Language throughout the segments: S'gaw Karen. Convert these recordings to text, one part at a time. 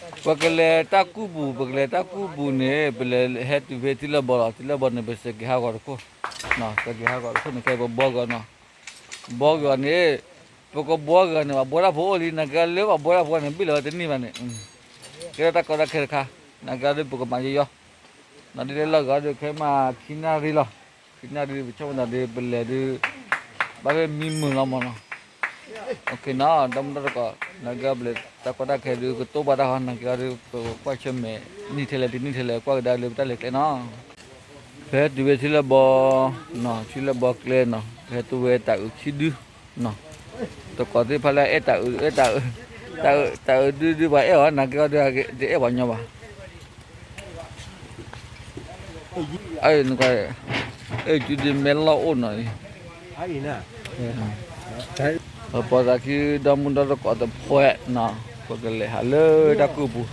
ပကလဲၤတၢ်ကူၣ်ပူၤ, ပကလဲၤတၢ်ကူၣ်ပူၤန့ၣ် ပလဲၤဟဲတုၤဖဲထံလၢၢ်ဘီလီၤ. ထံလၢၢ်ဘီန့ၣ် ပစဲးက့ၤဟးဂီၤတခိၣ်, စဲးက့ၤဟးဂီၤတခိၣ်န့ၣ် ခဲအံၤပဘှီက့ၤအီၤနီၤ. ဘှီက့ၤအီၤန့ၣ် ပကဘှီက့ၤအီၤန့ၣ် ပှၤဘှီတၢ်ဖိအိၣ်လံ, နာ်က့လၢပှၤဘှီတၢ်ဖိန့ၣ် ဘ့ၣ်လီၤဝဲတန့ၢ်ဘၣ်န့ၣ်, ကဲထီၣ်တၢ်ကီတၢ်ခဲတခါ, နာ်က့ဒီးပကမၤယီယီ, ဒ်လၢလီၢ်ဂၤဒီးခဲမးခံနၣ်ရံၣ်လီၤ. ခံနၣ်ရံၣ် ပဆိကမိၣ်သးဒီး ပလဲၤဒုး ဘၣ်ဖဲမံမုာ်လီၤမးနီၤ. နီၤ ဒီမုၢ်ဒီတကိး နာ်က့ပလဲၤတၢ်ကီတၢ်ခဲဒုး ကတိၢ်ဘၣ်တၢ်ဃီ နာ်က့ဒီး ပကွၢ်ဆၢၣ်မဲာ် နံၣ်ထဲလဲၣ်တနံၣ်ထဲလဲၣ် ကွၢ်ကဒါလၢပတၢ်လဲၤကျဲနီၤ. ပဟဲတုၤဖဲထံလၢၢ်ဘီ, ထံလၢၢ်ဘီကျဲနီၤ, ပဟဲတုၤဝဲတၢ်အုးခံဒု, တကိးသ့ၣ်တဖၣ်လၢအဲၣ်တၢ်အုး, တၢ်အုးဒုဒုပှၤအဲၣ်အီၤ နာ်က့ဒီး တအဲၣ်ပှၤညီဘၣ်. အဲၣ် အဲၣ် ကဒုမဲလီၢ်အိၣ်နီၤ, ပပိာ်သးခံ ဒီမုၢ်ဒီတကိးတဖှဲးနီၤ, ပကလဲၤဟးလၢတၢ်ကူၣ်ပူၤ.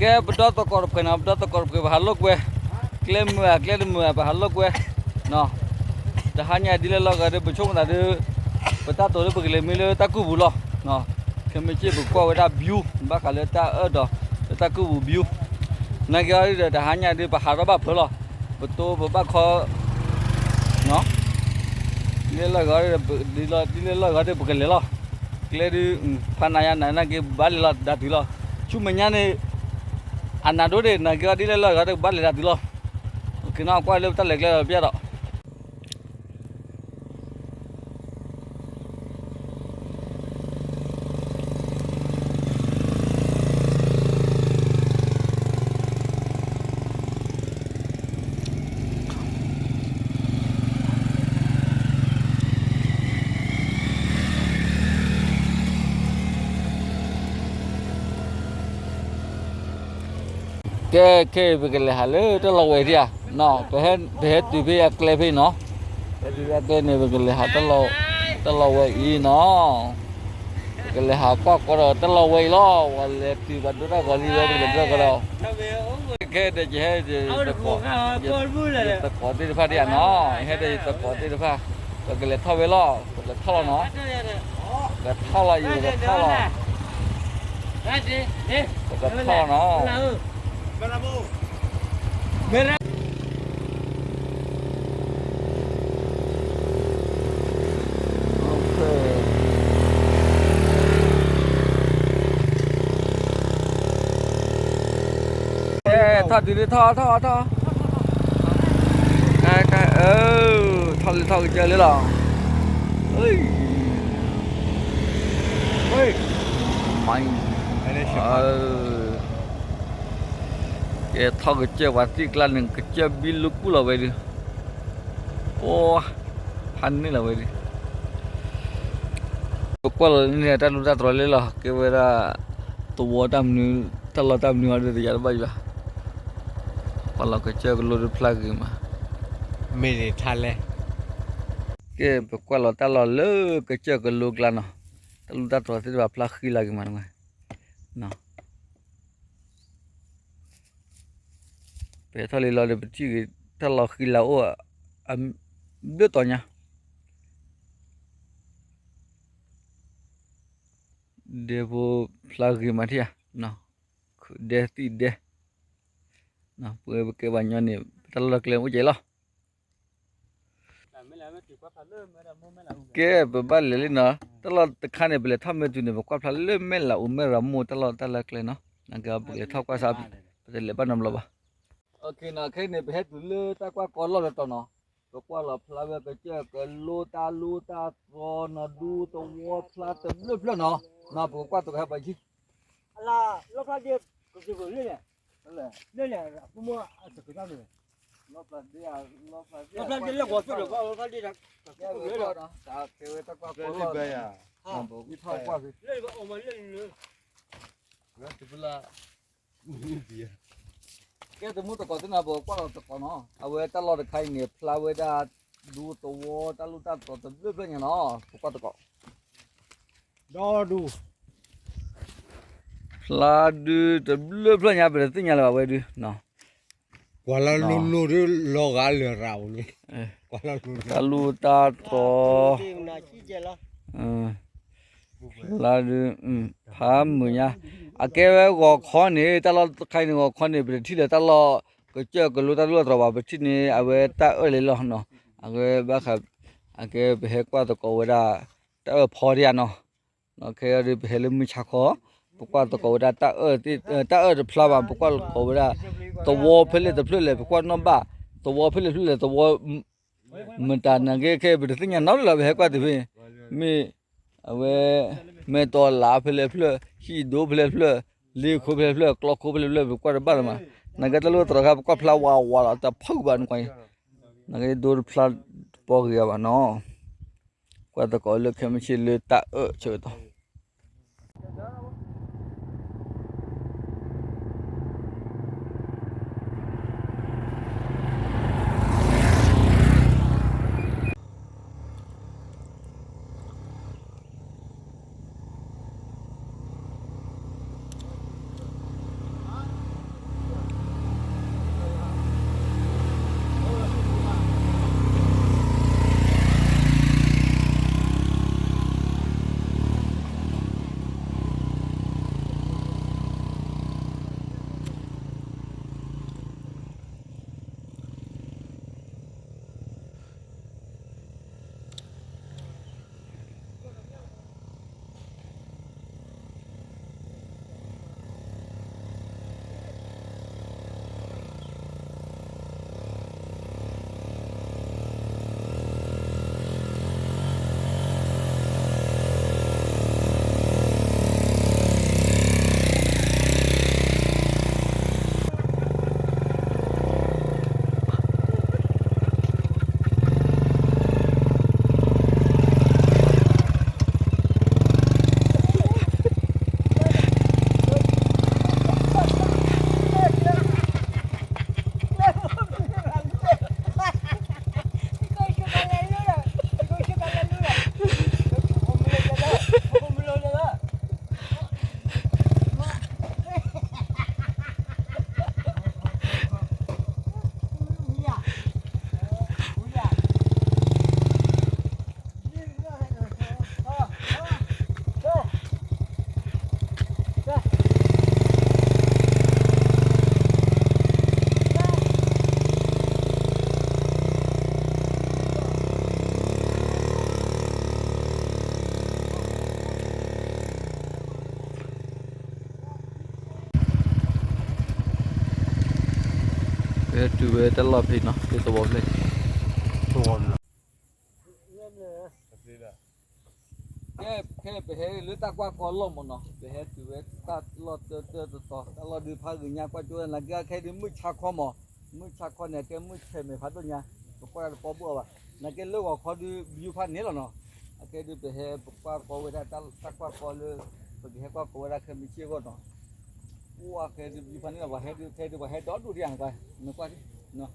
ကဲ ပဒီသကိးတပှဲၤနီၤ, ပဒီသကိးတပှဲၤ ပဟးလိာ်ကွဲ, ကျဲမုာ်ဧါ ကျဲတမုာ်ဧါ ပဟးလိာ်ကွဲ, တဟါညါဒ်လဲၣ်လီၤဂာ်ဒီး ပဆိကမိၣ်သးဒီး ပတၢ်တိာ်လၢပကလဲၤမ့ၢ်လၢတၢ်ကူၣ်ပူၤလီၤ, ခဲမုၢ်ဆ့ၣ်ပကွၢ်ဝဲဒၣ် view ဘၣ်ဃးလၢတၢ်အၢၣ်ဒီး လၢတၢ်ကူၣ်ပူၤ view, နာ်က့အီၤဒီး တဟါညါဒီး ပဟးထီၣ်ဘၣ်ဖၢလီၤ, ပတိပဘၣ်ခီ ဒ်လဲၣ်လီၤဂာ်ဒီး ဒ်လဲၣ်လီၤဂာ်ဒီး ပကလဲၤလီၤ, ကျဲဒုး ဖးနးယါနးနာ်က့ ဘၣ်လဲၤလီၤဒၣ်တုၤလီၤ, ဆူမဲာ်ညါန့ၣ် အနးဒိၣ်ဒံး နာ်က့အီၤ ဒ်လဲၣ်လီၤဂာ်ဒီး ကဘၣ်လဲၤဒၣ်တုၤလီၤ, က့ၤနီၢ်ကွၢ်လၢပတၢ်လဲၤကျဲလီၤပျဲဒီး ကဲ ခဲအံၤ ပကလဲၤဟးလၢတၢ်လီၢ်ဝဲဒၣ်ဧါ, ပဟဲတုၤဖဲအကျဲဖဲအံၤနီၤ, ဟဲတုၤဖဲအကျဲန့ၣ် ပကလဲၤဟး တၢ်လီၢ်ဝဲအံၤနီၤ, ပကလဲၤဟးကွၢ်ကီဒီးတၢ်လီၢ်ဝဲအံၤလီၤ, ပှၤလဲၤတုၤပှၤဒိတၢ်ဂီၤလံဝဲ ပကလဲၤဒိတၢ်ဂီၤဒီး ခဲဒီးယဟဲဒီး ယသကိးသ့ၣ်တဖၣ်ဒံးဧါနီၤ, ယဟဲဒီးယသကိးသ့ၣ်တဖၣ်, ပကလဲၤထီၣ်ဝဲလီၤ, ပကထီၣ်လီၤနီၤ, ပကထီၣ်လီၤ ယကထီၣ်လီၤ, ပကထီၣ်လီၤနီၤ. ထီၣ်တုၤလံ ထီၣ် ထီၣ် ထီၣ်, ထီၣ်လံ ထီၣ်ကစၢၢ်လံလီၤ, မ့ၢ် ကဲထီၣ်ကစၢၢ်ပှၤသ့ၣ်ကျါန့ၣ် ကစၢၢ်ဘံလူကူၣ်လီၤဝဲဒုး, အိ ဖးန့ၢ်လီၤဝဲဒုး, ပကွၢ်လီၤန့ၣ် တၢ်လူၢ်တၢ်တြီၤလံလီၤ, ကဲဝဲဒၣ် သဝီတၢ်မနုၤ တၢ်လီၢ်တၢ်မနုၤအီၤဒီး တယၤတဘၣ်ယၤ, ကွၢ်လီၤကစၢၢ်ကလိဒုးဖျါဂ့ၤမး, မ့ၢ်ဒၣ်ထါလဲၣ်, ကဲပကွၢ်လီၤတၢ်လီၢ်လၢကစၢၢ်ကလိကျါနီၤ, တၢ်လူၢ်တၢ်တြီၤသ့ၣ်တဖၣ်ဖျါဃံလၤဂ့ၤမး, ပဟဲထီၣ်လံလီၤဒီး ပထံၣ်ဂ့ၤတၢ်လီၢ်ဃံလၤအိၣ် အဘျုးတီၤညါ, ဒဲဖိဖျါဂ့ၤမးထံၣ်ဧါ, ဒဲသံၣ်ဒဲ, ပှၤပကဲပှၤညီန့ၣ် ပတၢ်လီၢ်တၢ်ကျဲအိၣ်ကဲလီၤ. ကဲ ပဘၣ်လဲၤလံနီၤ, တၢ်လီၢ်တခါန့ၣ် ပလဲၤထီၣ်မ့ၢ်တုၤန့ၣ် ပကွၢ်ဖျါလၢမဲၢ်လးအိၣ်မဲၢ်ရၤမိၢ်တၢ်လီၢ်တၢ်လီၢ်ကျဲနီၤ, နကပလဲၤထီၣ်ကွၢ်ဆါ, ပတလဲၤဘၣ်နီတဘျီဘၣ်. ခဲအံၤန့ၣ် ပဟဲတုၤလၢတၢ်ကွၢ်ကီလီၢ်လၢတီၤနီၤ, ပကွၢ်လီၤဖျါဝဲကစၢၢ်ကလိတၢ်လူတၢ်သီနီၤ, ဒူသဝီဖျါတဘျုးဖျၢၣ်နီၤ, ပကကွၢ်သကိးဟဲပှၤကံ လၢ လၢ လၢ လၢ လၢ ကဲတမူသကိးသ့ၣ်နီၤ ပကကွၢ်လီၤသကိးနီၤ, အဝဲတၢ်လီၢ်တခါအံၤန့ၣ် ဖျါဝဲဒၣ်ဒူသဝီတၢ်လူတၢ်သီတဘျုးဖျၢၣ်ညါနီၤ, ပကွၢ်သကိး ဒီဒူၣ် ဖျါဒုတဘျုးဖျၢၣ်ညါ ပတသ့ၣ်ညါလၢၤဘၣ်ဝဲဒု ကွၢ်လီၤလိၤလိၤဒု လီၤဂာ်လၢၤရၣ်အိၣ်လံ, တၢ်လူတၢ်သီ ဖျါဒု ဖးမုာ်ညါ, အကဲဝဲဂီၤခီန့ၣ် တၢ်လီၢ်တခါအံၤန့ၣ် ဂီၤခီန့ၣ် ပတထံၣ်လၢတၢ်လီၢ်ကစၢၢ်ကလိတၢ်လူတၢ်သီဘၣ်, ပထံၣ်န့ၣ် အဝဲတၢ်အၢၣ်လီၤလီၤနီၤ, အဝဲဘၣ်ဃး အကဲပဟဲကွၢ်သကိးဝဲဒၣ် တၢ်အၢၣ်ဖီဒံးဧါနီၤ, ခဲအံၤဒုပဟဲလၢမုၢ်ဆါခီ, ပကွၢ်သကိးဝဲဒၣ် တၢ်အၢၣ်တဖျါဘၣ်, ပကွၢ်သကိးဝဲဒၣ် သဝီဖဲလဲၣ်တဖျၢၣ်လဲၣ်, ပကွၢ်နီၣ်ဘၣ် သဝီဖဲလဲၣ်တဖျၢၣ်လဲၣ်, သဝီ မတၤနာ်က့ ခဲအံၤပတသ့ၣ်ညါနီတဘျီလၢၤဘၣ်, ပဟဲကွၢ်တုၤဖဲ မ့ၢ် အဝဲ မဲာ်တီၤလးဖဲလဲၣ်တဖျၢၣ်, ဟံၣ်ဒိဖဲလဲၣ်တဖျၢၣ်, လ့ခိဖဲလဲၣ်တဖျၢၣ်, ကျီခိဖဲလဲၣ်တဖျၢၣ် ပကွၢ်တဘၣ်လၢၤမး, နာ်က့တၢ်လီၢ်တတီၤခါ ပကွၢ်ဖျါဝးဝးလီၤ တၢ်ဖုၣ်ဘၣ်နကွၢ်အံၤ, နာ်က့ဒိတဖျါတပီဂ့ၤဘၣ်နီၤ, ကွၢ်သကိးလၢခဲမုၢ်ဆ့ၣ်လၢတၢ်အၢၣ်ဆၢကတီၢ် ပဟဲတုၤဝဲတၢ်လီၢ်ဖဲနီၤ ဖဲသဝီဖျၢၣ် ကဲ ခဲအံၤပဟဲလၢတၢ်ကွၢ်ကီလီၢ်မးနီၤ, ပဟဲတုၤဝဲတၢ်လီၢ်တၢတၢတတီၤ, တၢ်လီၢ်ဒုးဖးဂ့ၤညါ ကွၢ်ကၠိဝဲနာ်က့ခဲအံၤဒုးမုၢ်ဆါခီမး, မုၢ်ဆါခီန့ၣ် အကဲမုၢ်ဆဲးမဲာ်ဖးဒိၣ်ညါ, ပကွၢ်တပီဘၣ်ဘၣ်, နာ်က့လၢဂီၤခီဒုး view ဖးန့ၣ်လီၤနီၤ, အခဲဒုးပဟဲပကွၢ်ကီဝဲဒၣ်တၢ်ကွၢ်ကီလၢ ပကဟဲကွၢ်ကီဝဲဒၣ်ခဲမုၢ်ဆ့ၣ်အဂီၢ်နီၤ, အိၣ်အခဲဒုး view ဖးန့ၣ်လီၤ, ပှၤဟဲဒုးခဲဒုး ပှၤဟဲဒီဒူၣ်ဒံးဧါ နကွၢ် နကွၢ် ပှၤ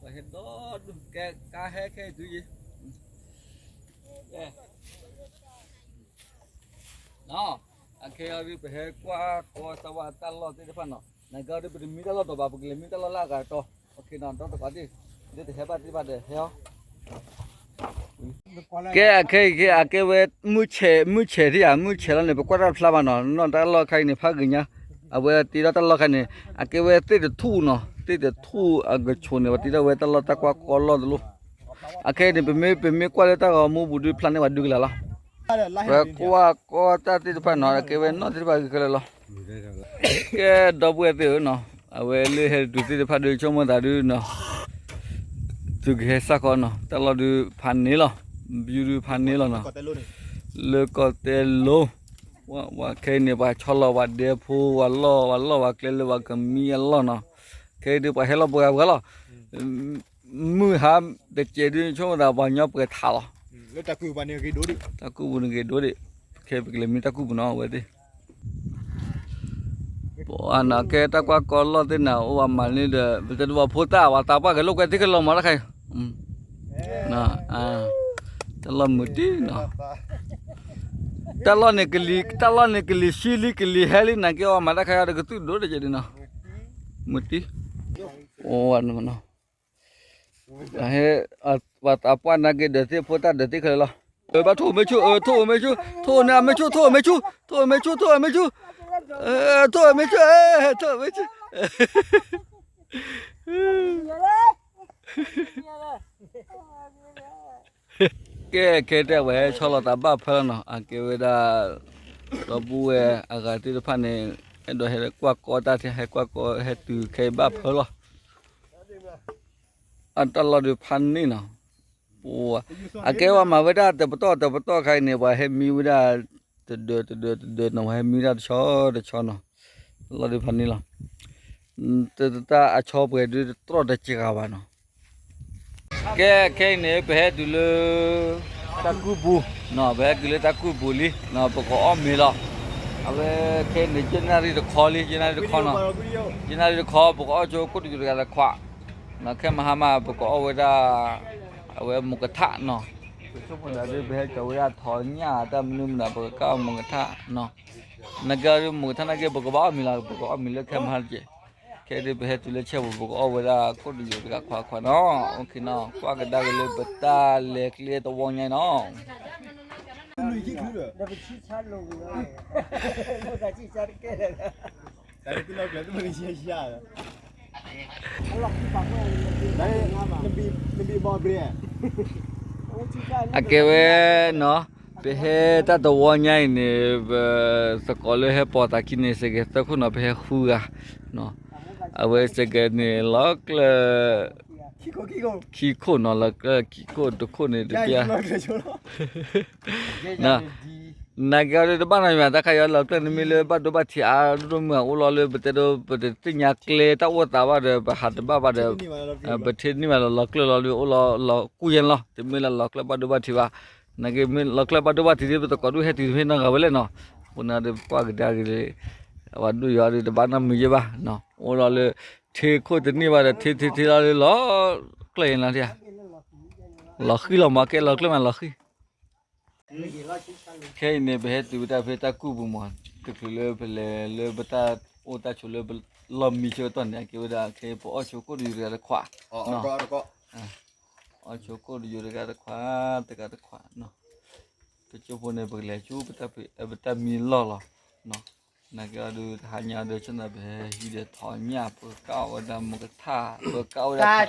ဟဲဒီဒူၣ် ကဲကါဟဲခဲအံၤတုၤယံၤ အခဲအံၤဒုး ပဟဲကွၢ်ကီစၢဝါတၢ်လီၢ်သ့ၣ်တဖၣ်နီၤ, နာ်က့ဒုး ပတမံတၢ်လီၢ်တီၤဘၣ်, ပကလဲၤမံတၢ်လီၢ်လၢအဂၤတီၤ, အခဲနီၤ ဒီးတကးဒံး ဒ်တဟဲဘၣ်သ့ၣ်တဖၣ်ဒီးဟဲအီၤ ကဲအခဲအံၤ အကဲဝဲ မုၢ်ဆဲး မုၢ်ဆဲးထံဧါ, မုၢ်ဆဲးလီၤန့ၣ် ပကွၢ်တၢ်ဖျါဘၣ်နီၤ, နီၢ်တၢ်လီၢ်ခါအံၤန့ၣ် ဖးဂ့ၤညါ, အဝဲတ့ထီၣ်တၢ်လီၢ်ခါန့ၣ် အကဲဝဲသ့ၣ်တထူၣ်နီၤ, သ့ၣ်တထူၣ်အကဆိးန့ၣ် ပှၤတ့ထီၣ်ဝဲတၢ်လီၢ်တၢ်ကွၢ်ကီလီၢ်တလိၣ်, အခဲအံၤန့ၣ် ပမ့ၢ် ပမ့ၢ်ကွၢ်လၢတၢ်ဂီၤမူပူၤဒုးဖျါန့ၢ်ပှၤဒုးကလၤလီၤ, ပကွၢ်ကီတၢ်သ့ၣ်တဖၣ်နီၤ အကဲဝဲနီၢ်သ့ၣ်တဖၣ်ဂ့ၤခဲလၢာ်လီၤ, ကဲဒီပုၢ်ဝဲၢ်သ့ၣ်ဧၢနီၤ အဝဲလၢဟဲတတုၤသ့ၣ်တဖၣ်ဒုး ဆိကမိၣ်သးဒုးနီၤ, သုကဟဲစၢ်ခီနီၤ, တၢ်လီၢ်ဒုးဖးန့ၣ်လီၤ, ဘုဒုးဖးန့ၣ်လီၤနီၤ, လၢကီၢ်တဲလိၤ, ပှၤခဲအံၤန့ၣ် ပှၤဆီလီၤပှၤဒဲဖိ ပှၤလီၢ် ပှၤလီၢ်ပှၤကျဲလၢပှၤကမံအလီၢ်နီၤ, ခဲအံၤဒုးပှၤဟဲလီၤပှဲၤဂၤပှဲၤလီၤ, မုၢ်ဟါတစဲးဒုး ဆိကမိၣ်သးပှၤညီပှဲၤထးလီၤ, တၢ်ကူၣ်ပူၤန့ၣ်ဂ့ၤဒိၣ်ဒံး, ခဲပကလဲၤမံတၢ်ကူၣ်ပူၤနီၤ အဝဲသ့ၣ် ပှၤနီၤ ကဲတၢ်ကွၢ်ကီလီၢ်သ့ၣ်နၤ အိၣ်ဝဲမၤန့ၢ်ဒီး ပတဲတဘၣ်ဖိသၣ် ပှၤသးပှၢ်ကဲလိာ်ကွဲသ့ၣ်ကလီၤမၤတၢ်ခါအံၤ, တၢ်လီၢ်မုာ်တံၢ်နီၤ, တၢ်လီၢ်န့ၣ်ကလံၤ တၢ်လီၢ်န့ၣ်ကလံၤဆှံလံ ကလံၤဟဲလံ နာ်က့အီၤမၤတၢ်ခါအံၤဒီးကသုၣ်ဒိၣ်တက့ၢ်ဒ်နီၤ, မုာ်တံၢ်, အိၣ်ဝဲနီၤ ဟဲ ပှၤသးပှၢ်နာ်က့ဒီးသ့ၣ်ဖိသၣ်ဒီးသ့ၣ်ခဲလၢာ်လီၤ, ဘၣ်ထိၣ်မ့ၢ်ဆူၣ် ထိၣ်မ့ၢ်ဆူၣ် ထိၣ်န့ၢ်အမ့ၢ်ဆူၣ် ထိၣ်မ့ၢ်ဆူၣ် ထိၣ်မ့ၢ်ဆူၣ် ထိၣ်မ့ၢ်ဆူၣ် ထိၣ်မ့ၢ်ဆူၣ် ကဲ ခဲတဲဝဲဟဲဆီလီၤသးဘၣ်ဖၢလီၤနီၤ အကဲဝဲဒၣ် ဒီပုၢ်ဝဲၢ်အဂၤသ့ၣ်တဖၣ်န့ၣ် အဲၣ်ဒိးဟဲကွၢ်ကီတၢ်ထဲ ဟဲကွၢ်ကီဟဲတုၤခဲအံၤဘၣ်ဖၢလီၤ, အတၢ်လီၢ်ဒုးဖးန့ၢ်နီၤ, အကဲဝဲမၤဝဲဒၣ်တပတီၢ်တပတီၢ်ခါအံၤန့ၣ် ပှၤဟဲမံဝဲဒၣ် တဒၢတဒၢတဒၢနီၤ ပှၤဟဲမံဝဲဒၣ်တဆီတဆီနီၤ, လီၢ်ဒုးဖးန့ၢ်လီၤ, တတၢ်အဆီပှဲၤဒုးတတြီၢ်တစှၤဘၣ်နီၤ ကဲ ခဲအံၤန့ၣ် ပဟဲတုၤလၢ တၢ်ကူၣ်ပူၤနီၤ ပဟဲတုၤလၢတၢ်ကူၣ်ပူၤလံ, ပကအီၣ်မ့ၤလီၤ, အဝဲခဲအံၤန့ၣ် ယနၣ်ရံၣ်တခီလံ ယနၣ်ရံၣ်တခီနီၤ, ယနၣ်ရံၣ်တခီ ပကအီၣ်ဆိကိၣ်တယိၤတဂၤတခွး, ခဲမဟါမး ပကအီၣ်ဝဲဒၣ် အဝဲမူကထၣ်နီၤ, ပဆိကမိၣ်သးဒုး ပဟဲကၠီၤဝဲဒၣ်ထီၣ်ညၣ်တၢ်မနုၤမနုၤ ပကကၢ်အီၣ်မူကထၣ်နီၤ, နကဲဒုးမူကထၣ်နာ်က့ ပကဘၣ်အီၣ်မ့ၤလီၤ ပကအီၣ်မ့ၤလၢခဲမဟါတက့ၢ်, ခဲဒုးပဟဲတုၤလၢဆဲးပူၤ ပကအီၣ်ဝဲဒၣ်ကိၣ်တယိၤတဂၤခွးခွးနီၤ, ကွၢ်ကဒါက့ၤလၢပတၢ်လဲၤကျဲသဝီညါနီၤ အကဲဝဲနီၤ, ပဟဲတၢ်တဝီညါအံၤန့ၣ် ပသကိးလၢဟဲပိာ်သးခံန့ၣ် စဲးကဲၤသၢခိၣ်နီၤ ပဟဲဃုဂၤ, အဝဲစဲးကဲၤန့ၣ် လီၤကျၢၢ် ခံခိၣ်နီၤ လီၤကျၢၢ်ခံခိၣ်တခိၣ်န့ၣ်တပျၢ် နာ်က့အီၤဒုးတဘၣ်နီတမံၤ တၢ်ခါအံၤလီၤကျၢၢ်န့ၣ်မ့ၢ်လၢဘၣ်ဒိဘၣ်ထံးအါဒိၣ်မုၢ်အအိၣ်လီၤလၢ ပတဲဒိ ပတသ့ၣ်ညါကျဲတၢ်အိၣ်သးဘၣ်ဒီး ပဟးတဘၣ်ဘၣ်ဒီး ပထ့န့ၢ်ဘၣ်လီၤလီၤကျၢၢ်လီၤလၢအိၣ်လီၤ လီၤကူၣ်ယဲၢ်လီၤ တမ့ၢ်လၢလီၤကျၢၢ်ဘၣ်ဒိဘၣ်ထံးဘၣ် နာ်က့မ့ၢ်လီၤကျၢၢ်ဘၣ်ဒိဘၣ်ထံးဒီး ပသကိးဒုးဟဲတုၤတမ့ၢ်နီတဂၤဝဲလဲၣ်နီၤ အဃိန့ၣ်ဒီးပကွၢ်ကဒါက့ၤလံ အဝဲဒိၣ်ယွၤဒုးတဘၣ်နီတမံၤယဲၢ်ဘၣ် အိၣ်လီၤလၢ ထ့ခိၣ်တန့ၢ်ဘၣ်ဒီး ထ့ထ့ထ့လီၤလၢလီၤကျၢၢ်ယဲၢ်လီၤ လီၤဃံလီၤမး ကဲလီၤကျၢၢ်မးလီၤဃံ ခဲအံၤန့ၣ် ပဟဲတုၤဝဲဒၣ်ဖဲတၢ်ကူၣ်ပူၤမး တချုးလၢပလဲၤလၢပတၢ်အိၣ်တၢ်ဆိးလၢပလီၢ်မံဆၢကတီၢ်န့ၣ် အကဲဝဲဒၣ်ခဲအံၤ ပအီၣ်ဆိကိၣ်တယိၤတဂၤတခွး အီၣ်ဆိကိၣ်တယိၤတဂၤတခွး တဂၤတခွး ပကၠိဖိန့ၣ် ပကလဲၤဆူ ပတၢ်မံလီၢ်လီၤ နာ်က့အီၤဒုး တဟါညါဒီး ဆိနၢ်ပဟဲဟံးဒီးထီၣ်ညၣ် ပကးဝဲဒၣ်မူကထၣ် ပကးဝဲဒၣ်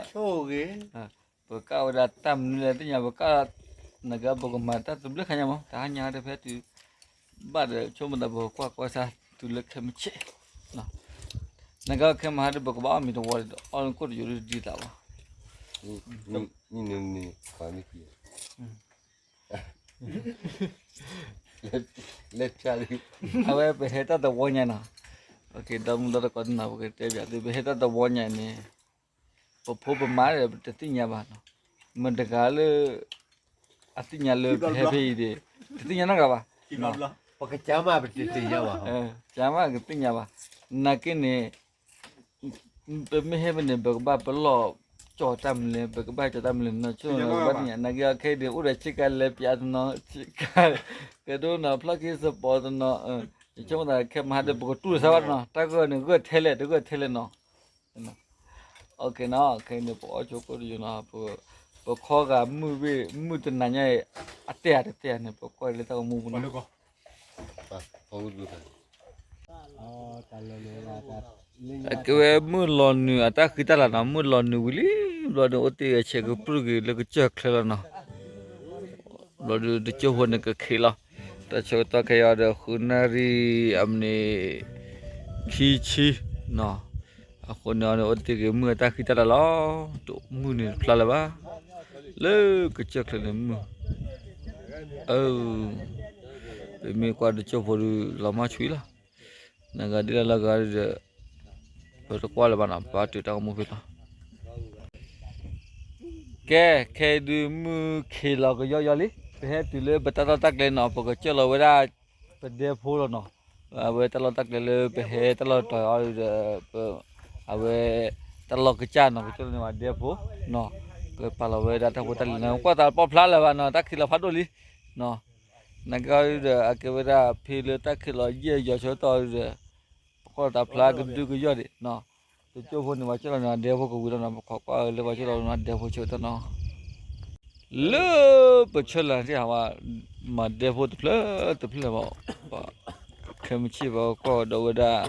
ပကးဝဲဒၣ်တၢ်မနုၤလဲၣ်သ့ၣ်ညါ ပကး နာ်က့ပကမၤတၢ်သဘျ့ခါညါမး တဟါညါဒီး ပဟဲတုၤဘၣ်ဒီး ဆိကမိၣ်သးပကကွၢ်ကွၢ်ဆၢ တုၤလၢခဲမုၢ်ဆ့ၣ် နာ်က့ခဲမုၢ်ဟါဒီး ပကဘၣ်အီၣ်မ့ၤတဝီဒီး အီၣ်ကိၣ်တယိၤဒ်တဒ်သးဘၣ် လဲၤဖျါလံ အဝဲပဟဲတၢ်တဝီညါနီၤ ဒီမုၢ်ဒီတကိးတနီၤ ပကတဲဘၣ်သု ပဟဲတၢ်တဝီညါန့ၣ် ပဖိပမါဒီး ပတသ့ၣ်ညါဘၣ်နီၤ မတၤတဂၤလၢ အသ့ၣ်ညါလၢပဟဲဖဲအံၤဒီး တသ့ၣ်ညါနီတဂၤဘၣ် ပကစၢ်မးပတသ့ၣ်ညါဘၣ် စၢ်မးကသ့ၣ်ညါဘၣ် နာ်က့န့ၣ် ပမ့ၢ်ဟဲဖဲန့ၣ် ပကဘၣ်ပလီၢ်ကၠီၤတၢ်မနုၤလဲၣ် ပကဘၣ်ကၠီၤတၢ်မနုၤလဲၣ် နီၢ်ဆိနီၤ ဘၣ်သ့ၣ်ညါ နာ်က့ခဲအံၤဒုး အိၣ်ဒီးဆ့ကၤလဲၤပၠးတနီၤ ဆ့ကၤ ကဒိနီၤ ဖျီၣ်ခံစပီၤတနီၤ ယဆိကမိၣ်သးခဲမုၢ်ဟါဒီး ပကတူၢ်လိာ်သးဘၣ်တနီၤ တၢ်ဂၢၢ်န့ၣ် ဂၢၢ်ထဲလဲၣ် တဂၢၢ်ထဲလဲၣ်နီၤ ခဲအံၤန့ၣ် ပအီၣ်ဆိကိၣ်တယိၤနီၤ ပခီဂာ်မုၢ်ဘ့ၣ် မုၢ်တနၤညါအံၤ အတဲာ်တတဲာ်န့ၣ် ပကွၢ်လၢတၢ်ဂီၤမူပူၤနီၤ အကဲဝဲမုၢ်လီၤနုာ်အတၢ်ဃံတၢ်လၤနီၤ မုၢ်လီၤနုာ်ဝံၤလံ ဘျီဒီးအိၣ်တ့ၢ်အဆဲးကပြုၢ်က့ၤလၢကစၢၢ်ချၢလီၤနီၤ ဘျီဒီးတကၠိဖိန့ၣ်ကခံးလီၤ တၢ်ဆၢကတီၢ်ခဲအံၤဒီး ဃုနၣ်ရံၣ်အမံးနံး ခံဆံနီၤ အဃိန့ၣ်အီၤန့ၣ် အိၣ်တ့ၢ်က့ၤမုၢ်အတၢ်ဃံတၢ်လၤလီၤ, တမုၢ်န့ၣ်တဖျါလၢၤဘၣ်, လၢကစၢၢ်ချၢန့ၣ်မုၢ်, အၢ, ပမ့ၢ်ကွၢ်တကၠိဖိဒုးလီၤမၢ်ဆူၣ်လီၤ, နဂၤဒ်လဲၣ်လၢဂၤဒီး, ပတကွၢ်လၢၤဘၣ်နီၤ ပဘၣ်တုၤတၢ်ကမူဖဲလီၤ. ကဲ, ခဲအံၤဒုးမုၢ်ခ့လီၤကယီယီလံ, ပဟဲတုၤလၢပတၢ်လီၢ်တၢ်ကျဲနီၤ ပကစၢၢ်လီၤဝဲဒၣ်, ပဒဲဖိလီၤနီၤ, အဝဲတၢ်လီၢ်တၢ်ကျဲလၢပဟဲတၢ်လီၢ်တတီၤအီၤဒီး, အဝဲ, တၢ်လီၢ်ကစၢ်နီၤ ကစၢၢ်လီၤန့ၢ်ဝဲဒဲဖိနီၤ, ကပာ်လီၤဝဲဒၣ်တၢ်ဖိတၢ်လံၤန့ၣ် ကွၢ်သးပီၣ်ဖျါလၢၤဘၣ်နီၤ တၢ်ခံးလီၤဖးဒိၣ်လံနီၤ, နကဒီးအကဲဝဲဒၣ်ဖဲလၢတၢ်ခံးလီၤယဲၢ်ယီၤဆၢကတီၢ်ဒီး, ပကွၢ်သးဖျါကဒုကယီၢ်ဒံးနီၤ, တကၠိဖိန့ၣ် ပှၤစၢၢ်လီၤန့ၢ်ဒဲဖိကဝံၤလီၤနီၤ ပခိးကွၢ်လၢပှၤစၢၢ်လီၤန့ၢ်ဒဲဖိဆၢကတီၢ်နီၤ လၢပဆၢလီၤန့ၣ် မၤဒဲဖိတဖျၢၣ်တဖျၢၣ်ဘၣ်, ခဲမုၢ်ဆ့ၣ်ဘၣ်ကွၢ်ဒီးဝဲဒၣ်,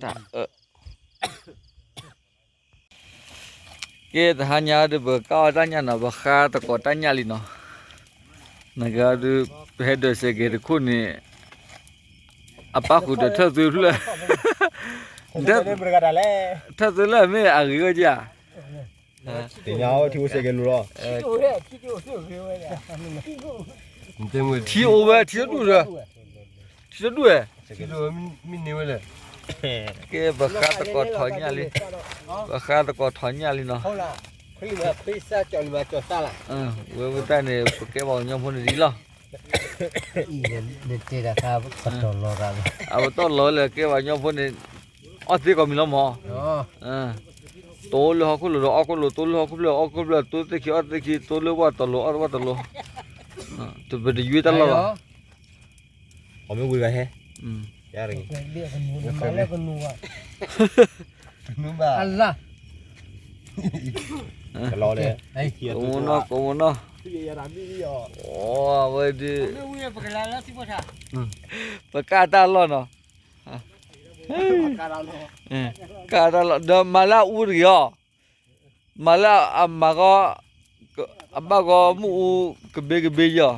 တၢ်အၢ, ကဲတဟါညါဒီးပကၢ်အီၣ်တၢ်ညၣ်နီၤ ပဃါသကိးတၢ်ညၣ်လံနီၤ, နကဒီး, ပဟဲဒၢးစဲးကဲးတခိၣ်န့ၣ်, အပၣ်ဃုာ်ဒီးထၢၣ်သွ့ဖျၢၣ်, ထၢၣ်သွ့လၢမ့ၢ်အဂ့ၤဝဲကဧါ သ့ၣ်ညါအီၤထံအိၣ်စဲးကဲးလူၤလီၤ. ထံအိၣ်ဝဲ ထံတဒူၣ်ဒီး, ထံတဒူၣ်ဝဲ, မ့ၢ်န့ၢ်ဝဲလဲၣ်. ကဲပဃါသကိးထီၣ်ညၣ်လံ, ပဃါသကိးထီၣ်ညၣ်လံနီၤ, ဝဲဝဲတၢ်န့ၣ် ပကဲပှၤကညီဖိန့ၣ်ဒ်လီၤ. အပတီၢ်လီၤလၢကဲပှၤကညီဖိန့ၣ်, အီၣ်သ့ကိးမံၤလီၤမး, တိလၢဟီၣ်ခိၣ်လိၤဒီးအီၣ်ခိၣ်လိၤ, တိလၢဟီၣ်ခိၣ်ဖျၢၣ်အီၣ်ခိၣ်ဖျၢၣ်, တိသ့ၣ်ခံအီၣ်သ့ၣ်ခံ, တိလၢဝၣ်တီၤလိၤအီၣ်ဝၣ်တီၤလိၤ, ပတယွ့တၢ်လီၢ်ဘၣ်. အမ့ၢ်ဝံၤဂၤဟဲ, အလၢ, ကမူနီၢ်, ကမူနီၢ်, အဝဲဒုး, ပကၢ်တၢ်လီၢ်နီၤ, ကၢ်တၢ်လီၢ် ဒီးမၤလၢအအူတဂ့ၤအီၤ, မၤလၢအမၤဃီ, အဘၣ်ဃီမ့ၣ်အူကဘ့ကဘ့ယီၤ,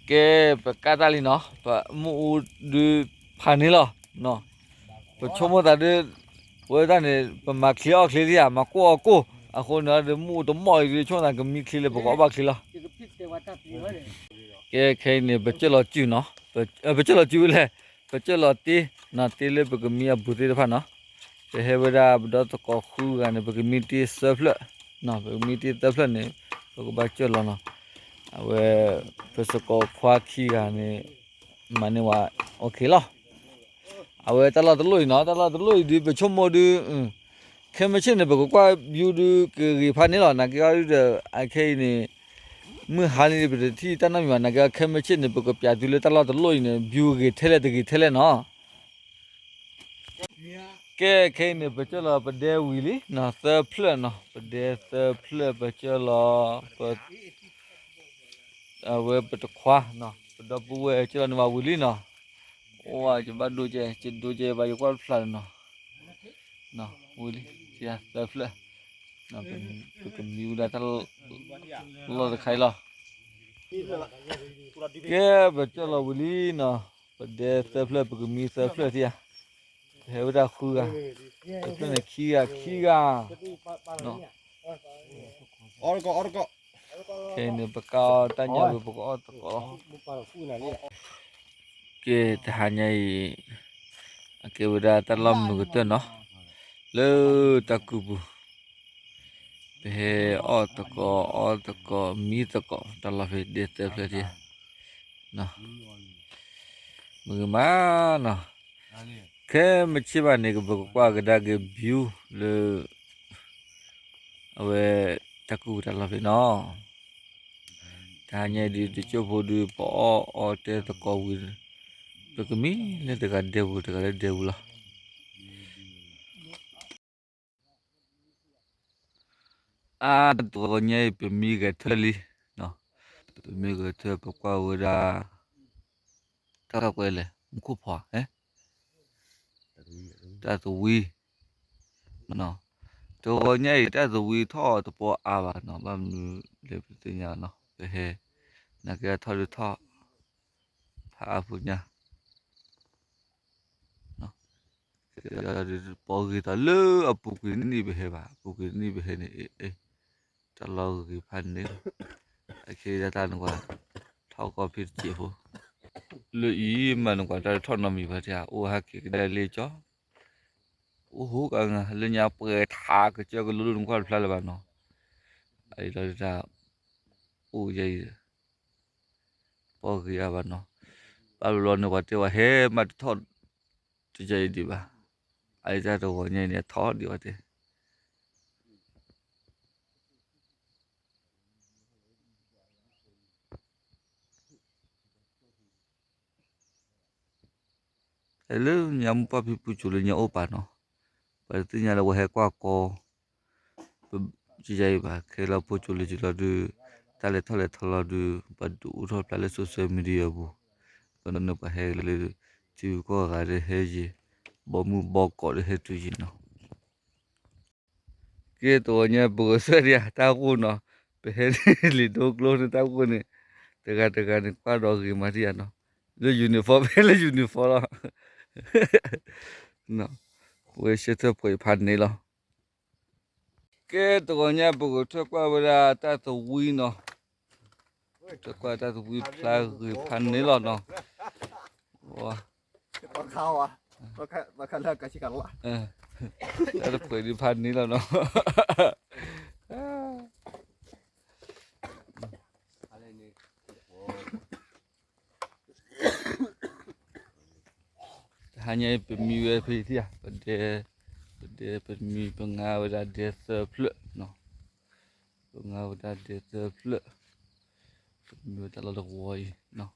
ကဲပကၢ်တၢ်လံနီၤ, မ့ၣ်အူဒုးဖးန့ၣ်လီၤ, ပဆိကမိၣ်သးဒုး, ဝဲဒၣ်န့ၣ် ပမၤချ့အီၣ်ချ့လံဧါ, မၤကိၢ်အီၣ်ကိၢ်, အဃိန့ၣ်ဒီး မ့ၣ်အူတမီၢ်အံၤဒုး ဆိကမိၣ်သးကမံချ့လၢပကအီၣ်ဘၣ်ချ့လီၤ. ကဲခဲအံၤန့ၣ် ပစၢၢ်လီၤစုနီၤ, ပစၢၢ်လီၤစုဝဲလဲၣ်, ပစၢၢ်လီၤတ့, တ့လၢပကမံအဘူးသ့ၣ်တဖၣ်နီၤ, ပဟဲဝဲဒၣ်ပဒီသကိးဃုဂၤန့ၣ် ပကမံတ့သၢဖျၢၣ်, ပကမံတ့သၢဖျၢၣ်န့ၣ်, ပကဘၣ်စၢၢ်လီၤနီၤ, အဝဲ, ပစကိးခွါခံဂၤန့ၣ်, မၤန့ၢ်ဝဲ, အိၣ်ခ့လီၤ. အဝဲတၢ်လီၢ်တလိၣ်အံၤနီၤ, တၢ်လီၢ်တလိၣ်အံၤဒုး ပဆိကမိၣ်ဒုး, ခဲမုၢ်ဆ့ၣ်န့ၣ် ပကကွၢ် view ဒုးကဂ့ၤဖးန့ၣ်လီၤ, နာ်က့အီၤဒုးဒီး အခဲအံၤန့ၣ်, မုၢ်ဟါလံ ပတထံၣ်တၢ်နီတမံၤဘၣ်, နာ်က့အီၤခဲမုၢ်ဆ့ၣ်န့ၣ် ပကပျးသုလၢတၢ်လီၢ်တလိၣ်အံၤန့ၣ် view ဂ့ၤထဲလဲၣ်တဂ့ၤထဲလဲၣ်နီၤ. ကဲခဲအံၤန့ၣ် ပစၢၢ်လီၤပဒဲဝံၤလံနီၤ, သၢဖျၢၣ်နီၤ, ပဒဲသၢဖျၢၣ် ပစၢၢ်လီၤ, အဝဲပတခွါနီၤ, ပဒီပုၢ်ဝဲၢ်စၢၢ်လီၤန့ၢ်ဘၣ်ဝံၤလံနီၤ, အိၣ်ဝဲယဘၣ်ဒိကဲ, ယဒိကဲဘၣ်ယကွၢ်တဖျါလၢၤနီၤ, ဝံၤလံ, သၢဖျၢၣ်, ပကမံဝဲဒၣ်တၢ်လီၢ်တခါအံၤလီၤ. ကဲပစၢၢ်လီၤဝံၤလံနီၤ, ပဒဲသၢဖျၢၣ် ပကမံသၢဖျၢၣ်ထံဧါ, ပဟဲဝဲဒၣ်ဃုဂၤ, တဖျၢၣ်န့ၣ်ခံဂၤ, ခံဂၤ, ခဲအံၤန့ၣ် ပကၢ်အီၣ်တၢ်ညၣ်ဝံၤ ပကအီၣ်သကိးလီၤ. ကဲတဟါညါအံၤ, အကဲဝဲဒၣ်တၢ်လီၢ်မုာ်ကတၢၢ်နီၤ, လၢတၢ်ကုၢ်ပူၤ, ပဟဲအီၣ်သကိး အီသကိး မံသကိး တၢ်လီၢ်ဖဲဒဲသၢဖျၢၣ်ထံဧါ, မုာ်ဂ့ၤမးနီၤ, ခဲမုၢ်ဆ့ၣ်ဘၣ်န့ၣ် ပကကွၢ်ကဒါက့ၤ view လၢ အဝဲ တၢ်ကူၣ်တၢ်လီၢ်ဖဲနီၤ, တဟါညါအံၤဒုး တကၠိဖိဒုး ပအီၣ်အီတဲသကိးဝံၤ, ပကမံလၢတဂၤဒဲပူၤတဂၤလၢဒဲပူၤလီၤ. အါ တဂီၤညါအံၤ ပမံဂဲၤထၢၣ်လံ, ပမံဂဲၤထၢၣ် ပကွၢ်ဝဲဒၣ် တၢ်ကွဲးလဲၣ် မူခိၣ်ဖီ, တၢ်သဝံ, တဂီၤညါအံၤ တၢ်သဝံထီၣ်တပီအါဘၣ်နီၤ, ဘၣ်မနုၤလဲၣ်ပသ့ၣ်ညါနီၤ, ပဟဲ, နာ်က့ထီၣ်ဒုးထီၣ်, ဖးအါဖိညါ, ပီဂ့ၤသးလၢအပူၤကွံာ်နံၣ်ပဟဲဘၣ်, အပူၤကွံာ်နံၣ်ပဟဲန့ၣ် အ့ၣ် တၢ်လီၢ်ဂ့ၤဖးန့ၣ်လီၤ. အခဲအံၤတၢ်နကွၢ် ထီၣ်ကီၢ်ဖံတစဲးဖိ, လၢအံၤမးနကွၢ်တၢ်တထီၣ်နီတမံၤဘၣ် တဲအိၣ်ဟဲက့ၤကဒါလၢကၠီ အိၣ်ဟိကဂၤ လၢညါပှဲၤထးကစၢၢ်ကလိလိနကွၢ်တဖျါလၢၤဘၣ်နီၤ. အအံၤလီၤတၢ် အိၣ်ယဲအံၤ ပီဂ့ၤအါဘၣ်နီၤ. ဘၣ်ဘျီဘျီန့ၣ် ပှၤတဲဝဲဟဲမးတထီၣ်တယဲအံၤဒံးဘၣ်. အအံၤတၢ်တဂီၤညါအံၤန့ၣ် အထီၣ်ဒံးဝဲတဲ လၢညါမုၢ်ပှၢ်ဖံပူၤစိၤလၢညါအိၣ်ပာ်နီၤ, ပှၤတသ့ၣ်ညါလၢပှၤဟဲကွၢ်ကီ ပယဲအံၤဘၣ်. ခဲလၢာ်ဖိစိၤလၢကလီၤဒုး တၢ်လဲၤထီၣ်လဲၤထီလီၤဒုး ပှၤဒုးအိၣ်ထီၣ်ဖျါလၢ social media အပူၤ, ကန့ၣ်ပှၤဟဲလၢ ထံဂုၤကီၢ်ဂၤဒီးဟဲယံၤ ဘီမုၢ်ဘီကီးဒီးဟဲတုၤယံၤနီၤ. ကဲတဂီၤညါပကဆှၢဒံးဧါ တၢ်ဂိၢ်နီၤ, ပဟဲန့ၣ်လံာ်ဒိကျိန့ၣ်တၢ်ဂိၢ်န့ၣ် တဂၤတဂၤန့ၣ် ကွၢ်ဒီးဂ့ၤမးဒံးဧါနီၤ, လၢ uniform ဖဲလၢ uniform လီၤ. ဝဲရှဲထၢၣ်ပှဲၤဖးန့ၣ်လီၤ. ကဲတဂီၤညါပကထၢၣ်ကွၢ်ဝဲဒၣ်တၢ်သဝံနီၤ, ထၢၣ်ကွၢ်တၢ်သဝံဖျါဂ့ၤဖးန့ၣ်လီၤနီၤ. တၢ်တပှဲၤဒံးဖးန့ၣ်လီၤနီၤ. တဟါညါအံၤ ပမံဝဲဖဲအံၤဧါ, ပဒဲ, ပဒဲပမံ ပငါဝဲဒၣ်ဒဲသၢဖျၢၣ်နီၤ, ပငါဝဲဒၣ်ဒဲသၢဖျၢၣ်, ပမံဝဲတၢ်လီၢ်တဝီအံၤနီၤ.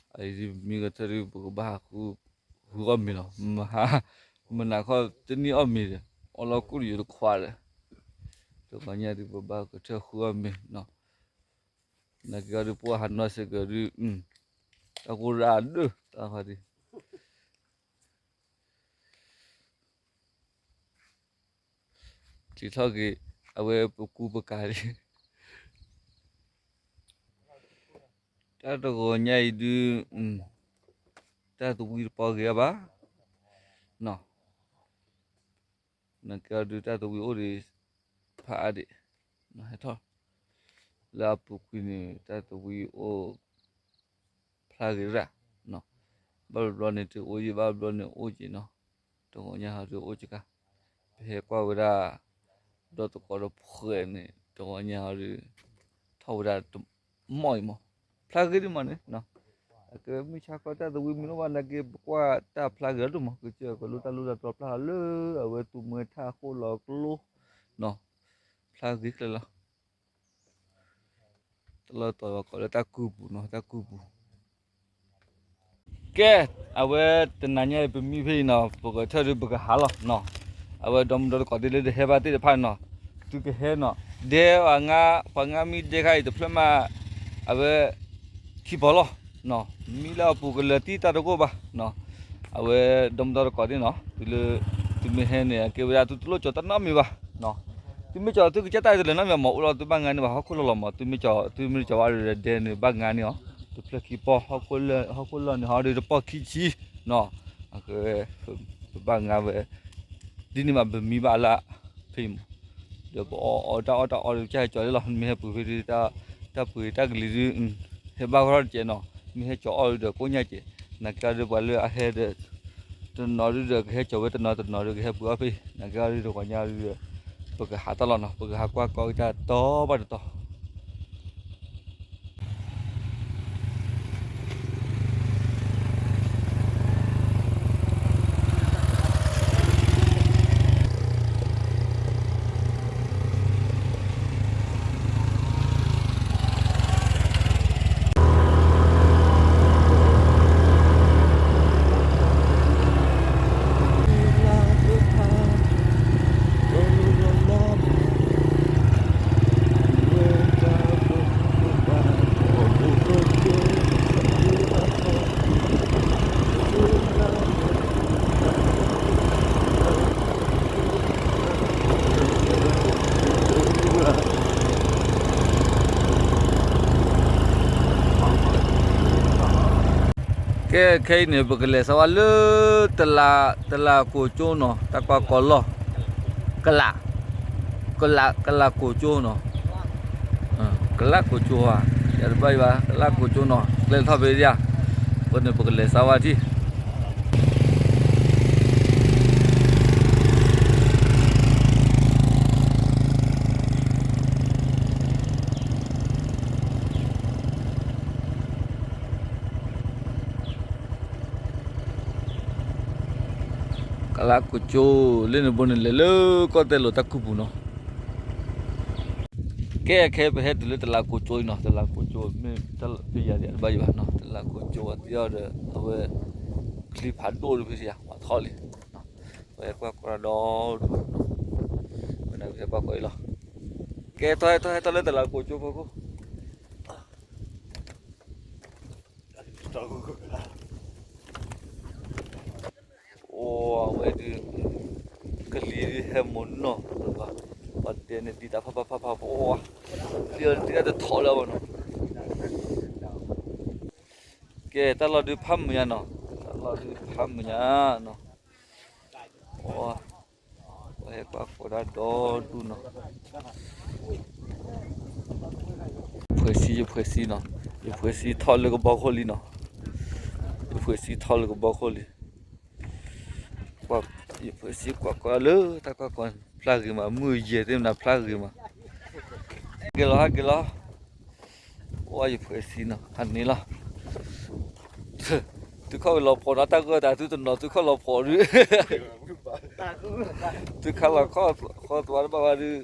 အအံၤဒ်ပမံကထၢၣ်ဒ် ပကဘၣ်ဟးဃုအီၣ်မ့ၤလီၤ. မနၤခီတနံၣ်အီၣ်မ့ၤဒီး အီၣ်လီၤကူၣ်တယိၤတခွးဒီး တဂီၤညါဒ်ပဘၣ်ကထၢၣ်ဃုအီၣ်မ့ၤနီၤ. နာ်က့အီၤဒ် ပှၤဟးနီၢ်စ့ၢ်ကီးဒ် တၢ်ကိၢ်ရၣ်ဒၢတၢ်ခီဒ် စံးထီၣ်က့ၤ အဝဲပကူပကၤလံ. တၢ်တဂီၤညါအံၤဒုး တၢ်သဝံတပီဂ့ၤအါဘၣ် နီၤ. နာ်က့အီၤဒုး တၢ်သဝံအိၣ်ဒံး ဖးအါဒံး ဟဲထီၣ် လၢအပူၤကွံာ်န့ၣ် တၢ်သဝံအိၣ် ဖျါဂ့ၤရၣ်နီၤ. ဘၣ်ဘျီန့ၣ် တအိၣ်ယံၤ ဘၣ်ဘျီန့ၣ်အိၣ်က့ၤနီၤ. တဂီၤညါဟီဒုးအိၣ်က့ၤခါ ပဟဲကွၢ်ဝဲဒၣ် ဒီသကိးဒီးဖှဲးန့ၣ် တဂီၤညါဟီဒုး ထီၣ်ဝဲဒၣ်တမီၢ်အံၤမး ဖျါဂ့ၤဒ်မးန့ၣ်နီၤ. အကဲမုၢ်ဆါခီတၢ်သဝံမ့ၢ်အိၣ်ဘၣ်နာ်က့ ပကွၢ်တၢ်ဖျါဂ့ၤလီၤဒိၣ်မး ကစၢၢ်ကလိတၢ်လိၣ်တၢ်တီဖျါလီၤလၢ အဝဲသူမွဲထၣ်အဃိလီၤကျိနီၤ. ဖျါဂ့ၤချၢလီၤ. တၢ်လီၢ်တီၤဝဲကိးလၢတၢ်ကုၢ်ပူၤနီၤ တၢ်ကုၢ်ပူၤ. ကဲ အဝဲတနၤညါအံၤပမံဖဲအံၤနီၤ ပကထၢၣ်ဒုးပကဟးလီၤနီၤ. အဝဲဒီမုၢ်ဒီတကိးဒ်လၢတဟဲဘၣ်သ့ၣ်တဖၣ်နီၤ သုကဟဲနီၤ ဒဲပှၤငါ ပှၤငါမံဒဲခါအံၤတဖျၢၣ်မး အဝဲ ခံပီၤလီၤနီၤ မံလၢအပူၤကလၢာ်တံၢ်တၢ်တဂိၢ်ဘၣ်နီၤ. အဝဲဒီမုၢ်ဒီတကိးဒ်နီၤ သုလၢ သုမ့ၢ်ဟဲန့ၣ် အကဲဝဲဒၣ်သုတလိၣ်ကၠီၤတၢ်နီတမံၤဘၣ်နီၤ. သုမ့ၢ်ကၠီၤသုကစၢ်တၢ်တလၢၤနီတမံၤမး အိၣ်လီၤသုဘၣ်ငါန့ၣ်ဘၣ် ဟီၣ်ခိၣ်လီၢ်လီၤမး သုမ့ၢ်ကၠီၤ သုမ့ၢ်ကၠီၤဝဲဒဲန့ၣ်ဘၣ်ငါန့ၣ်အီၤ တဖျၢၣ်ခံပီၤ ဟီၣ်ခိၣ်လီၢ်န့ၣ်ဟီဒုးတပီၢ်ခံဆံနီၤ. အကဲ ပဘၣ်ငါဝဲ ဒ်န့ၣ်မးပမံဘၣ်လၢ ဖဲအံၤမး ဒီးပအီၣ်အီၣ်တၢ်အီၣ်တၢ်အီဒုးကစၢ်ဟဲကၠီၤလံလီၤ မ့ၢ်ဟဲပှ့ၤဖဲဒုး တၢ်ပှ့ၤတၢ်ကလံၤဒုး ဟဲဘၣ်ဃီထီၣ်တကဲးနီၤ မ့ၢ်ဟဲကၠီၤအီၣ်ဒုးဒီးကိၣ်ညါကဲး နာ်က့အီၤဒုးပှၤလၢအဟဲဒီး တနီၤဒုးဒီးကဟဲကၠီၤဝဲတနီၤတနီၤဒုးကဟဲပှ့ၤအီၣ်ဖဲ နာ်က့အီၤဒုးဒီးပှၤညါဒုး ပကဟးတၢ်လီၤနီၤ ပကဟးကွၢ်ကီကတၢၢ်တီဘၣ်တတီၤ ကဲ ခဲအံၤန့ၣ် ပကလဲၤစးဝါလၢ တလးကိးကၠိနီၤ, တၢ်ကွၢ်ကီလီၢ်, ကလး, ကလး, ကလးကိးကၠိနီၤ, ကလးကိးကၠိဧါ, ယတဘၣ်ယဘၣ် ကလးကိးကၠိနီၤ, ကျဲထီၣ်ဖဲဒၣ်, အဃိန့ၣ် ပကလဲၤစးဝါထံၣ် ကလးကိးကၠိ, လၢန့ၣ်ဘိန့ၣ် လဲၤလၢကီၢ်တဲလိာ်တၢ်ခူပူၤနီၤ. ကဲ ခဲပဟဲတုၤလၢတလးကိးကၠိအံၤနီၤ, တလးကိးကၠိ မ့ၢ်တၢ်လီၢ်ဖဲယၤဒံး တဘၣ်ယဘၣ်နီၤ, တလးကိးကၠိဝဲသ့ၣ်အီၤဒီး အဝဲ ချံဖးဒိၣ်တဖဲယၤ ပှၤထီၣ်လံ, ပှၤဟဲကွၢ်ကွၢ်ဒီဒူၣ်နီၤ, ဝဲန့ၣ်ဟဲကွၢ်ကွၢ်အံၤလီၤ. ကဲ ထီၣ်ဟဲထီၣ်ဟဲထီၣ်လၢတလးကိးကၠိဖီခိၣ် အိၣ်ဝဲဒုး ကလံၤဒုးဟဲမိၢ်နီၢ်လၢၤဘၣ်, ပှၤဒဲးန့ၣ်ဒံးတၢ်ဖးဖးဖးဖး ပအိၣ်ဝဲ, လံၤအီၤဒုးတၢ်တထီၣ်လၢၤဘၣ်နီၤ. ကဲ တၢ်လီၢ်ဒုးဖးမုာ်ညါနီၤ, တၢ်လီၢ်ဒုးဖးမုာ်ညါနီၤ. ပှၤဟဲကွၢ်ဃီၤတၢ်ဒီဒူၣ်နီၤ. ဖှဲးဆံ ယဖှဲးဆံနီၤ, ယဖှဲးဆံထီၣ်လၢကဘီခိၣ်လံနီၤ, ယဖှဲးဆံထီၣ်လၢကဘီခိၣ်လံ. ယဖှဲးဆံကွၢ်ကွၢ်လၢတၢ်ကွၢ်ကွၢ် ဖျါဂ့ၤမး မုၢ်ယဲၢ်သ့ၣ်မနုၤဖျါဂ့ၤမး. ဂ့ၤလီၤ ဟးဂ့ၤလီၤ. အိၣ်ယဖှဲးဆံနီၤ ဟးန့ၣ်လီၤ. သုခီၣ်လီၤဖီးနီၤ တၢ်ဂၢၢ်တၢ်သုတနီၤ သုခီၣ်လီၤဖီးဒုး သုခါလီၤခီၣ်သဝါတဘၣ်ဘၣ်ဒုး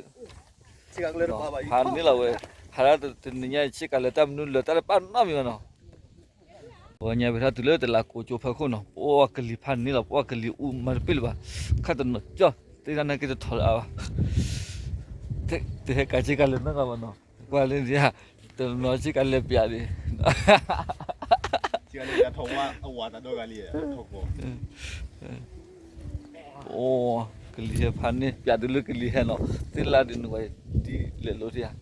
ဟးန့ၣ်လီၤဝဲ, ဟးဒၣ်တနံၤညါ ဆ့ကၤလၢာ်တၢ်မနုၤလၢာ်တၢ်တပာ်နီတမံၤဘၣ်နီၤ. ပှၤညါပထီၣ်တုၤလၢတလးကိးကၠိဖီခိၣ်နီၤ ပအိၣ်ကလံၤဖးန့ၣ်လီၤ ပအိၣ်ကလံၤအူမၤတပ့ၢ်လၢၤဘၣ်, ခါတနီၤကၠီၣ် တ့တၢ်နာ်က့တထီၣ်လၢၤအါဘၣ်, တဟဲကၤဆ့ကၤလၢာ်နီတဂၤဘၣ်နီၤ, ကွၢ်လၢ တနီၤဆ့ကၤလၢာ်ပျးဒံး အိၣ်ကလံၤဟဲဖးန့ၣ် ပျးတုၤလၢကလံၤဟဲနီၤ, သ့ၣ်လါဒုးနုာ်ဝဲဒ်လဲၣ်လိၤထံဧါ.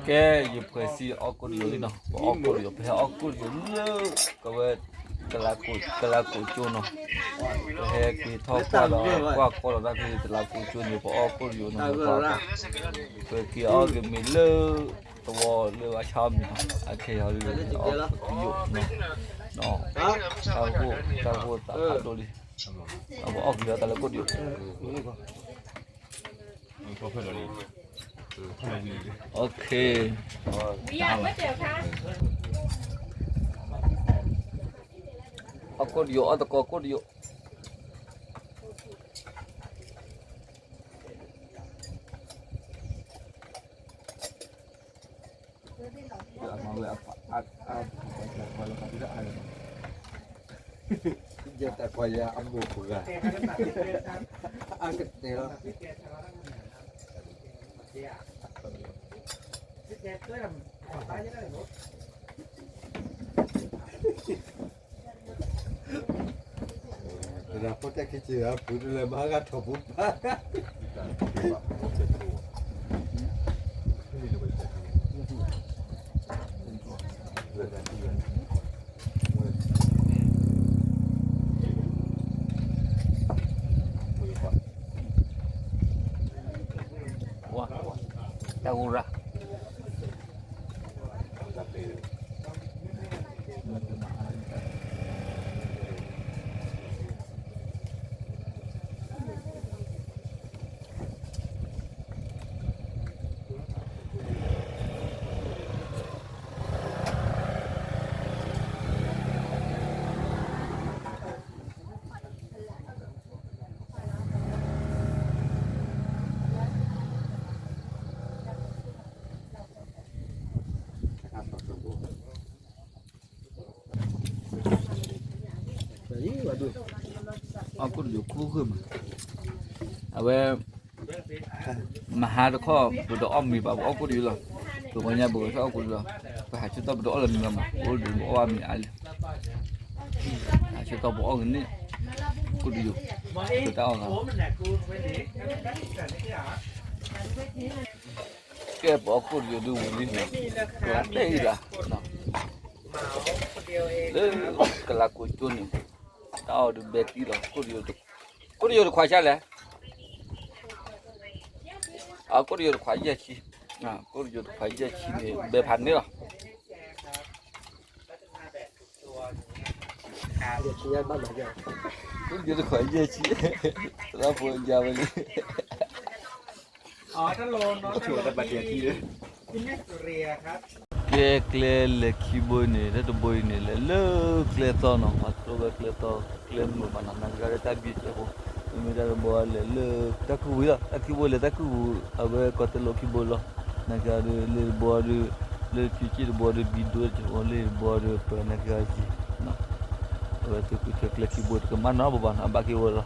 ကဲ ယဖှဲးဆံအီၣ်ကိၣ်တယိာ်လံနီၤ, ပအီၣ်ကိၣ်တယိာ်လၢ ကဝဲ တလးကိးကၠိနီၤ, ပဟဲက့ၤထီၣ်ကွၢ်ဒီး ကွၢ်ကီလီၤတၢ်ဖဲတလးကိးကၠိန့ၣ် ပအီၣ်ကိၣ်တယိာ်နီၤ, ပှၤ ပက့ၤအီၣ်က့ၤမ့ၤလၢ သဝီလၢအဆါအီၣ်မ့ၤနီၤ, အခဲအံၤဒုး အီၣ်ကိၣ်တယိာ်နီၤ, တၢ်ဂိၢ် တၢ်ဂိၢ်သးဖးဒိၣ်လံ, ပအီၣ်က့ၤအီၤတၢ်လၢကိၣ်တယိာ် အီၣ်ကိၣ်တယိာ် အီၣ်သကိးကိၣ်တယိာ်. ယတၢ်ကွၢ်ယၤအမိၢ်ပှၢ် အကတဲလီၤ. တၢ်ဖိတၢ်ခံဆံး ပူၤတလဲၤမၤဂၤထီၣ်ပူၤပၢ် တၢ်ဂိၢ်ရၣ် အီၣ်ကိၣ်တယိာ်ခိၣ်ဃၢမး, အဝဲ မဟါတခီ ပတအီၣ်မ့ၤဘၣ် ပအီၣ်ကိၣ်တယိာ်လီၤ, ပဂီၤညါပဂဲၤထီၣ်အီၣ်ကိၣ်တယိာ်လီၤ, ပဟးဆၢကတီၢ်ပတအီၣ်လၢၤမ့ၤဘၣ်မး ပအိၣ်ဒီးပအီၣ်ဘၣ်မ့ၤအါလံ, ဟးဆၢကတီၢ်ပအီၣ်ကန့ၣ် ကိၣ်တယိာ်, ပတၢ်အီၣ်ဂၤ ကဲ ကဲပှၤကိၣ်တယိၤဒုးဝံၤလံနီၤ, ကလးတဲအံၤလီၤ, လၢကလးကိးကၠိန့ၣ်, တၢ်အီၣ်ဒုးဘဲတံၢ်လီၤ, ကိၣ်တယိၤတခွးဆံးလဲၣ်, အကိၣ်တယိၤတခွးယဲၢ်ဆံ, ကိၣ်တယိၤတခွးယဲၢ်ဆံန့ၣ် ဘဲဖးန့ၣ်လီၤ. ယဲၢ်ဆံ, သရၣ်ဖိယါဝဲလံ, ကဲကျဲလဲၤခံဘိအံၤန့ၣ် တၢ်တဘိအံၤန့ၣ် လဲၤလၢကျဲသီနီၤ, ပှၤတြီဝဲကျဲသီ, ကျဲမုာ်ဘၣ်နီၤ, နာ်က့ဒီးတၢ်ဘံၣ်စဲးဖိ, မ့မ့ၢ်တၢ်တဘိလဲၤလၢတၢ်ကုၢ်ဝံၤလီၤ, တၢ်ခံဘိလဲၤတၢ်ကုၢ်ပူၤ, အဝဲကီၢ်သဲးလီၤခံဘိလီၤ, နာ်က့ဒီးလ့ၣ်တဘိဒီး, လၢထံက့ၣ်တဘိဒီး ဘံဒိၣ်တဘိ, လ့ၣ်တဘိဒီး ပနာ်က့ဒီးယံၤ, အဝဲသ့ၣ်ဃုထၢကျဲခံဘိတကမၣ်နီတဘိဘၣ်နီၤ, အဘၣ်က့ၤဝဲလီၤ.